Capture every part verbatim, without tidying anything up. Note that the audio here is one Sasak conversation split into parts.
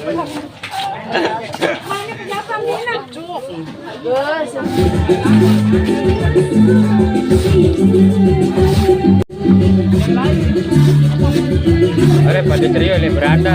Ore padha trio le beranda.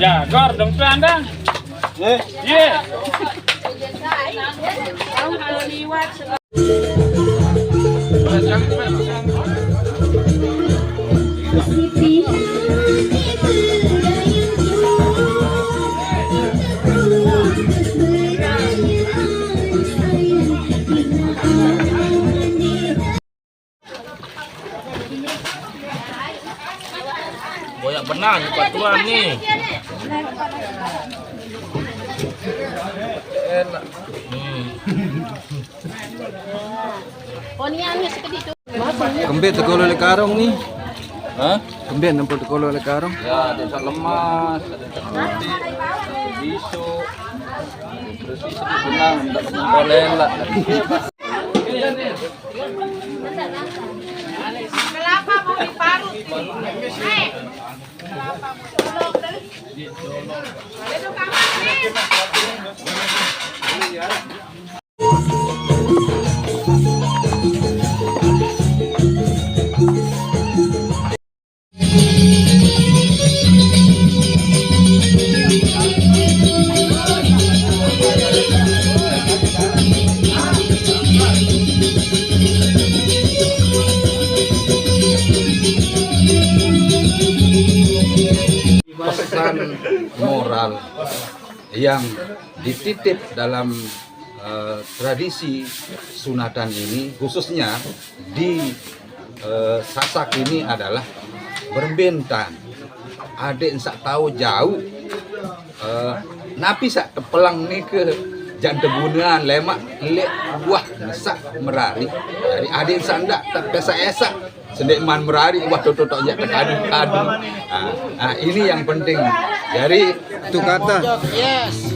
Ya, gor dong tuh Anda. Eh? Iya. Banyak benar nih patuan nih. Enak. Hmm. Kembe teko lho le karung ni. Hah? Kembe nempo teko lho le karung. Ya, ada isak lemas, ada isak roti, ada isak bisu. Terus isak benang, enggak sempolen lah. Kelapa mau diparut. Eh. Pesan moral yang dititip dalam eh, tradisi sunatan ini, khususnya di eh, Sasak ini, adalah berbentan. Adik sak tahu jauh, eh, napi sak tepelang ni ke jangan tegunan lemak lek buah mesak merari. Jadi adik sak ndak tak pesak esak. Sendek man merari, wah, toto tak jak tekadu-kadu. Ah, ah, ini yang penting. Jadi, tu kata. Yes.